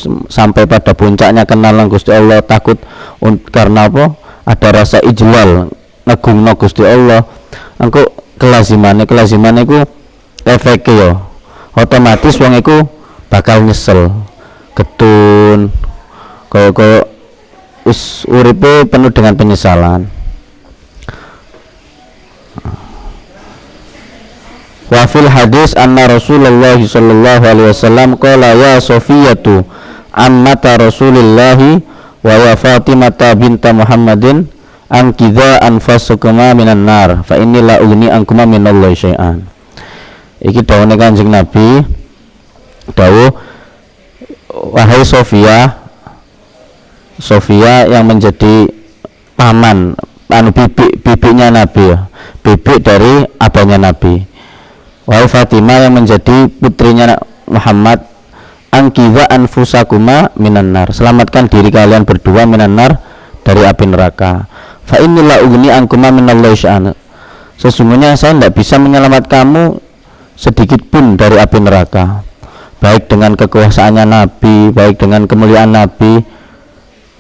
wis sampai pada puncaknya kenal nang Gusti Allah, takut karena apa? Ada rasa ijlal ngegungno Gusti Allah. Engko kelazimane iku efeke yo otomatis wong iku bakal nyesel, getun, kaya-kaya wis uripe penuh dengan penyesalan. Wa fil hadis anna Rasulullah sallallahu alaihi wasallam qala ya Sofiyatu ammata Rasulillah wa ya Fatimata binta Muhammadin anqidha anfasakuma minan nar fa inni la ugni ankuma minallahi syai'an. Iki dawuhe Kanjeng Nabi, dawuh wahai Sofia, Sofia yang menjadi paman anu bibiknya Nabi ya, bibik dari abahnya Nabi. Wahai Fatimah yang menjadi putrinya Muhammad, angkidha anfusakuma minan nar, selamatkan diri kalian berdua minan nar, dari api neraka. Fa innila ugni angkuma minallahi syai'an, sesungguhnya saya tidak bisa menyelamat kamu sedikit pun dari api neraka, baik dengan kekuasaannya Nabi, baik dengan kemuliaan Nabi,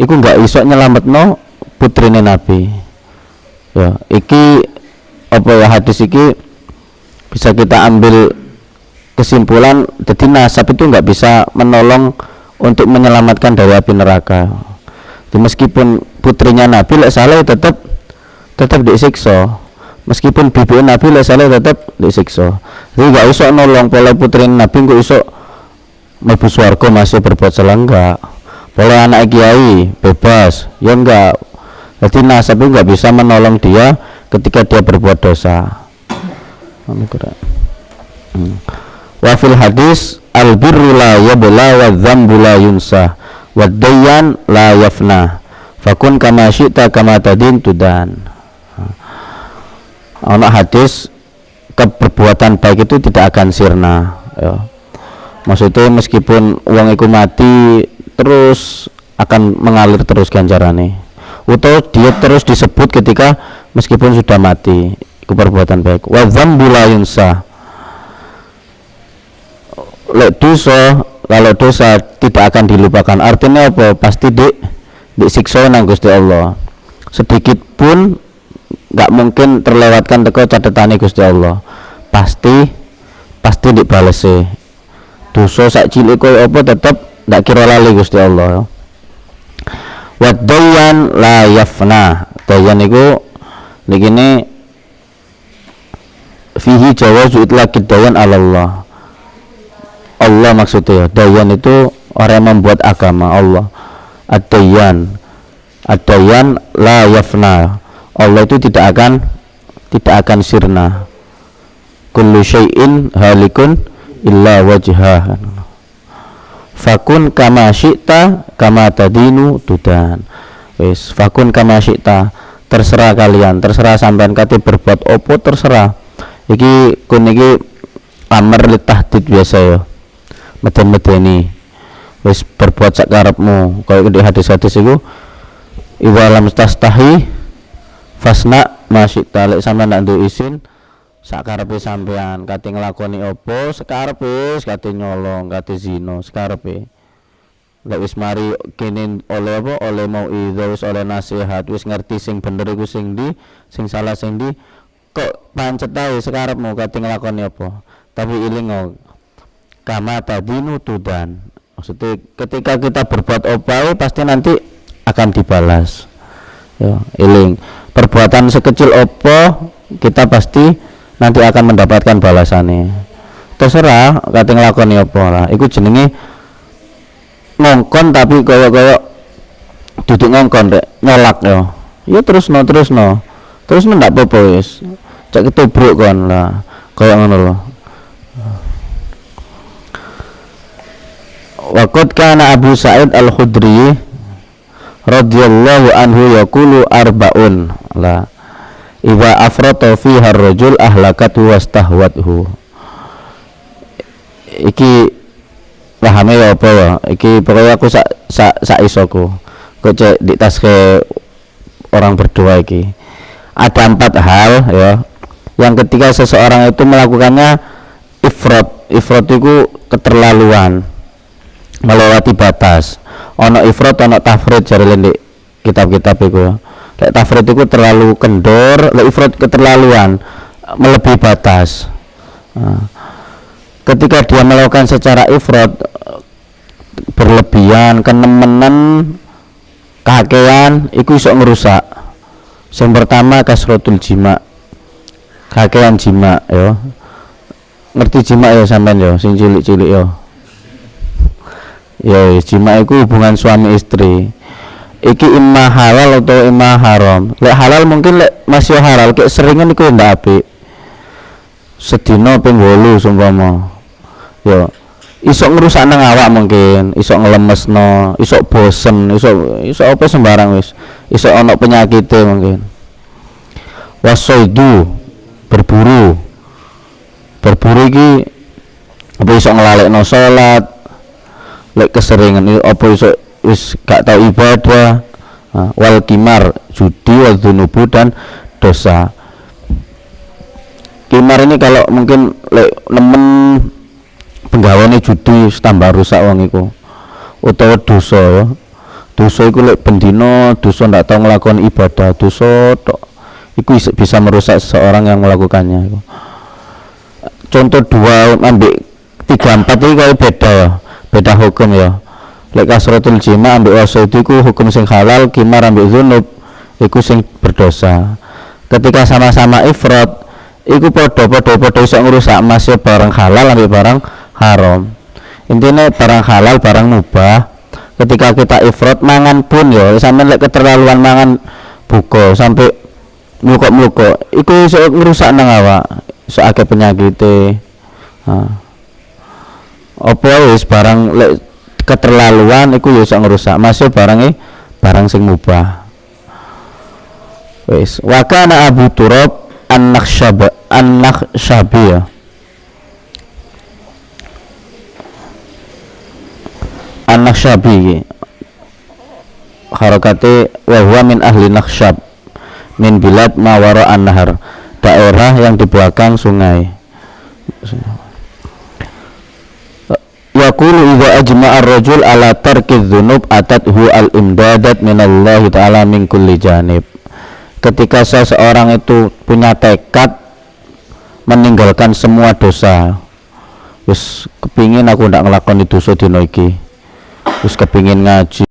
iku nggak iso nyelametno putrine Nabi. Ya, iki apa ya, hadis iki bisa kita ambil kesimpulan, jadi nasab itu nggak bisa menolong untuk menyelamatkan dari api neraka. Jadi meskipun putrinya Nabi lek salah tetap disiksa, meskipun bibi Nabi lek salah tetap disiksa. Jadi nggak iso nolong pola putri Nabi kok iso mlebu swarga masih berbuat salah, enggak. Pola anak kiai bebas, ya enggak. Jadi nasab itu nggak bisa menolong dia ketika dia berbuat dosa. Wa fil hadis al birru la yabla wa dzambu la yunsa wa dayyan la yafna fakun kama syi'ta kama tadin tudan. Ana hadis keperbuatan baik itu tidak akan sirna ya. Maksudnya meskipun uang iku mati terus akan mengalir terus ganjarane, atau dia terus disebut ketika meskipun sudah mati perbuatan baik. Wa dzambu la yunsa, lek dosa, kalau dosa tidak akan dilupakan. Artinya apa? Pasti disiksa nang Gusti Allah. Sedikit pun nggak mungkin terlewatkan teko catetane Gusti Allah. Pasti dibalese. Dosa sak cilik koyo apa tetep ndak kira lali Gusti Allah. Wa dayyan la yafna. Dayyan iku niki fihi jawazu itlaqid dayan 'ala Allah. Allah maksudnya, dayan itu orang yang membuat agama Allah. Ad-dayan, ad-dayan la yafna. Allah itu tidak akan sirna. Kullu syai'in halikun illa wajhah. Fakun kama syi'ta kama tadinu tudan. Wis, fakun kama syi'ta, terserah kalian, terserah sampean kate berbuat opo terserah. Iki kun iki amr li tahdid biasa ya. Meden-medeni. Wis berbuat sak karepmu. Kaya di hadis-hadis iku idza lam tastahi fasna ma syi'ta, lek sampean ndak duwe izin sak karepe sampean kate nglakoni opo sekarepe, kate nyolong, kate zina sekarepe. Lek wis mari kene oleh apa oleh mauidhah, wis oleh nasihat, wis ngerti sing bener iku sing ndi, sing salah sing ndi, kok pancet ae sekarepmu kate nglakoni apa. Tapi ilingo kama tadinu tudan, maksudnya ketika kita berbuat apa pasti nanti akan dibalas ya. Iling perbuatan sekecil apa kita pasti nanti akan mendapatkan balasannya. Terserah kate nglakoni apa lah, iku jenenge ngongkon tapi koyo-koyo duduk ngongkon rek nyolak ya. Ya terusno ndak apa-apa wis. Cek ketubruk kon lah, koyo ngono lho. Waqad kana Abu Sa'id Al-Khudri radhiyallahu anhu yaqulu arba'un la idza afrata fiha ar-rajul ahlakathu wastahwathu. Iki pahame ya apa ya? Iki pokoknya aku sak isoku. Kok cek di tas ke orang berdua iki. Ada 4 hal ya yang ketika seseorang itu melakukannya ifrat. Ifrat itu keterlaluan. Melewati batas. Ana ifrat ana tafrid jare ndek kitab-kitab iku. Lek tafrid iku terlalu kendor, lek ifrat keterlaluan, melebihi batas. Nah, ketika dia melakukan secara ifrat berlebihan, kenemenen, kakean, iku iso ngerusak. Yang pertama kasratul jima, kakean jima ya. Ngerti jima ya sampean ya, sing cilik-cilik ya. Ya, jima iku hubungan suami istri. Iki imma halal atau imma haram. Lek halal mungkin lek masih halal, kek seringan iku ndak apik. Sedina ping 8 seumpama. Ya, iso ngrusak nang awak mungkin, iso nglemesno, iso bosen, iso apa sembarang wis. Iso ana penyakite mungkin. Wasaidu, berburu. Berburu iki apa iso nglalekno salat. Lek keseringan apa iso wis gak tau ibadah. Wal kimar, judi, wal dzunubu dan dosa. Kimar ini kalau mungkin lek nemen penggaweane judi tambah rusak wong iku. Utawa dosa ya. Dosa iku lek bendina dosa ndak tau nglakoni ibadah, dosa tok. Iku bisa merusak seseorang yang melakukannya iku. Contoh 2 ambek 3 4 iki kaya beda ya. Beda hukum ya. Lek kasratul jima ambek wasaidu iku hukum sing halal, kimar ambek dzunub iku sing berdosa. Ketika sama-sama ifrat iku padha-padha iso ngrusak masih barang halal ambek barang haram. Intine barang halal barang mubah. Ketika kita ifrat mangan pun ya sampean lek keterlaluan mangan buka sampai mlukok-mlukok iku iso ngrusak nang awak, iso akeh penyakite. Ha. Apa wis barang lek keterlaluan iku ya iso ngrusak, masih barange barang sing mubah. Wis, wa kana Abu Turab An-Nakhshabi ya. An-Nakhshabi iki harakate wa huwa min ahli Nakhshab min bilad ma wara an-nahar, daerah yang di belakang sungai. Yaqulu idza ajma'a ar-rajul ala tarki dzunub atathu al-imdadat minallahi ta'ala min kulli janib. Ketika seseorang itu punya tekad meninggalkan semua dosa, wis kepingin aku ndak nglakoni dosa dina iki, wis kepingin ngaji,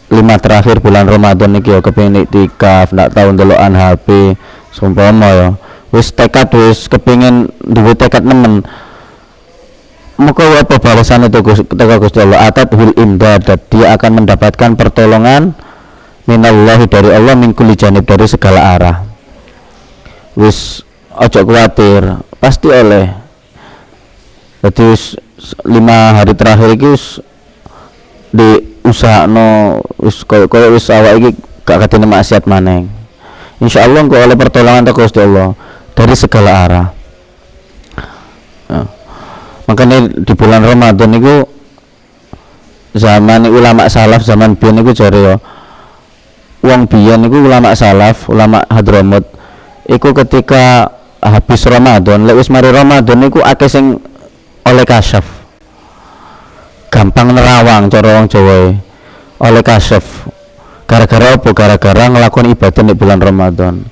lima terakhir bulan Ramadan iki ya kepengin iktikaf, ndak tau ndelokan HP seumpama ya. Wis tekad, wis kepengin duwe tekad nemen. Muga apa balasan itu teko Gusti Allah, atathul imdadat, dia akan mendapatkan pertolongan minallahi dari Allah, min kulli janib, dari segala arah. Wis ojo kuwatir, pasti oleh. Jadi wis 5 hari terakhir iki wis di usahano wis koyo wis awak iki gak katene maksiat maneng. Insyaallah engko oleh pertolongan teko Gusti Allah dari segala arah. Nah, makanya di bulan Ramadan niku zaman ulama salaf zaman biyen niku jare ya wong biyen niku ulama salaf, ulama Hadramut iku ketika habis Ramadan, lek wis mari Ramadan niku akeh sing oleh kasyaf. Gampang nerawang cara wong Jawa oleh kasyaf. Gara-gara apa? Gara-gara nglakoni ibadah di bulan Ramadan.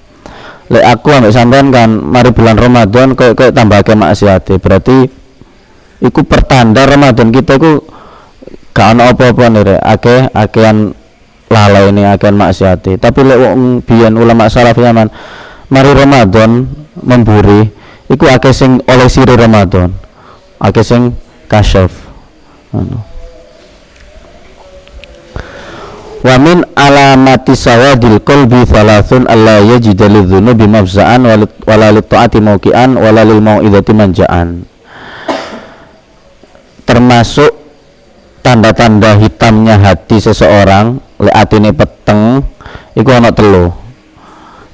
Lek aku ambek sampean kan mari bulan Ramadan koyo tambah akeh maksiate. Berarti iku pertanda Ramadan kita iku gak ono apa-apa nih rek, akeh akehan lalai ini, akehan maksiate. Tapi lek wong biyen ulama salaf Yaman mari Ramadan memburi iku akeh sing oleh siri Ramadan, akeh sing kasyaf. Wa min alamati sawadil qalbi thalathun alla yajida lidzunubi mafza'an wala lit-ta'ati mauqi'an wala lil mau'izati manja'an. Termasuk tanda-tanda hitamnya hati seseorang lek atine peteng iku ana telu.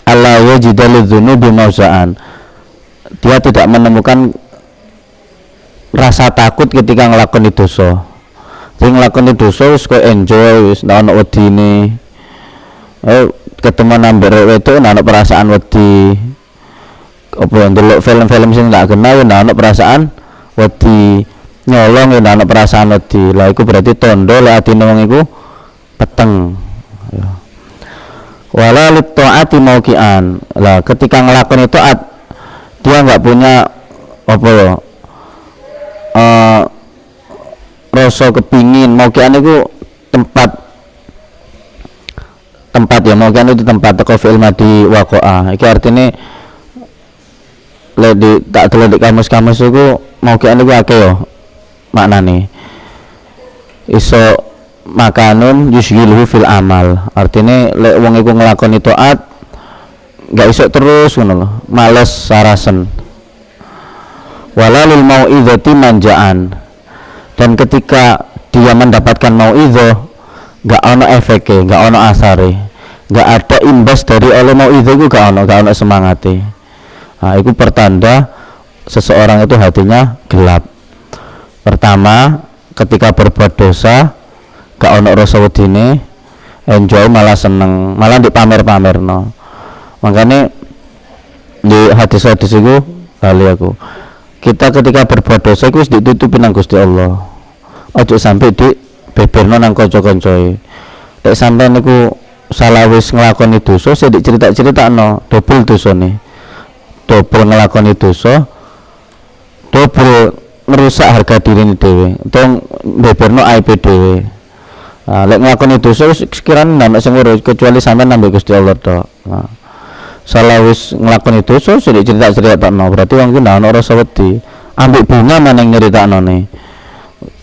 Alla yajida lidzunubi mafza'an, dia tidak menemukan rasa takut ketika ngelakoni dosa. Jadi nglakoni dosa wis koyo enjoy, wis ndak ono wedine. Ketemu ambek rek wedok ndak ono perasaan wedi. Apa ndelok film-film sing ndak kenal ndak ono perasaan wedi. Nyolong ya ndak ono perasaan wedi. Lah iku berarti tondo lek atine wong iku peteng. Ya. Wala lit taati mauqian. Lah ketika nglakoni taat dia enggak punya apa ya? Rasa kepingin. Mauqian itu tempat ya, mauqian itu tempat teko fi'il madi waqa'a. Iki artine lek di tak delok di kamus-kamus iku mauqian iku akeh yo maknane. Iso makanun yusghiluhu fil amal. Artine lek wong iku nglakoni taat gak iso terus ngono lho, males sarasen. Wala lil mau'izati manjaan. Dan ketika dia mendapatkan mau'izah gak ono efeke, gak ono asare, gak ada imbas dari oleh mau'izah iku gak ono semangate. Nah, itu pertanda seseorang itu hatinya gelap. Pertama, ketika berbuat dosa gak ono rasa wedine, enjoy malah seneng, malah dipamer-pamerno. Makanya di hadis-hadis itu kali aku, kita ketika berbuat dosa iku wis ditutupi nang Gusti Allah. Ojo sampai di beberno nang kanca-kancoe. Lek sampean niku salah wis nglakoni dosa, sik dicerita-critakno, dobel dosane. Dobel nglakoni dosa, dobel ngerusak harga dirine dhewe, utawa beberno aib dhewe. Nah, lek nglakoni dosa wis sekirane ndak sing weruh kecuali sampean nambah Gusti Allah tok. Nah, salah wis nglakoni dosa sik dicerita-critakno, berarti wong iku ndak ono rasa wedi. Ambek bunga maneng nyeritaknone.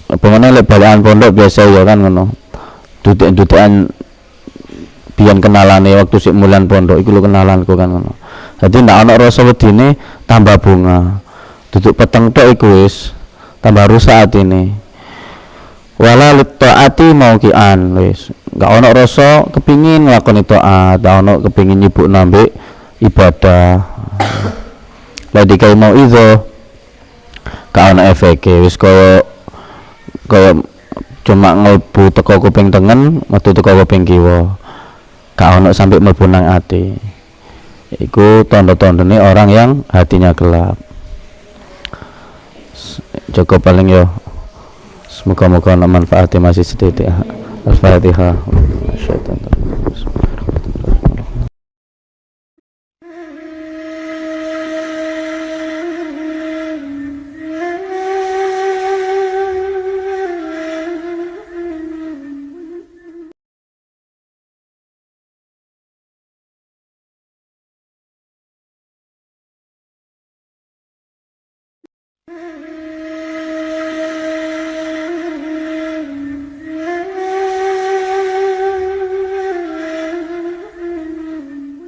Bungane lek balikan pondok biasa ya kan ngono. Duduk-dudukan biyen kenalane waktu sik mulan pondok iku lho kenalanku kan ngono. Dadi ndak ono rasa wedine tambah bunga. Duduk peteng tok iku wis tambah rusak atine. Wala lit taati mauqian wis. Enggak ono rasa kepingin nglakoni taat, ndak ono kepingin nyibuk nambek ibadah. Lek dikai mauizah gak ono efeke, wis koyo cuma nglebu teko kuping tengen metu teko kuping kiwa, gak ono sampai mlebu nang ati. Iku tanda-tandane orang yang hatinya gelap. Cukup paling yo. Semoga-moga ana manfaate masih sedikit. Al-Fatihah. Mm-hmm.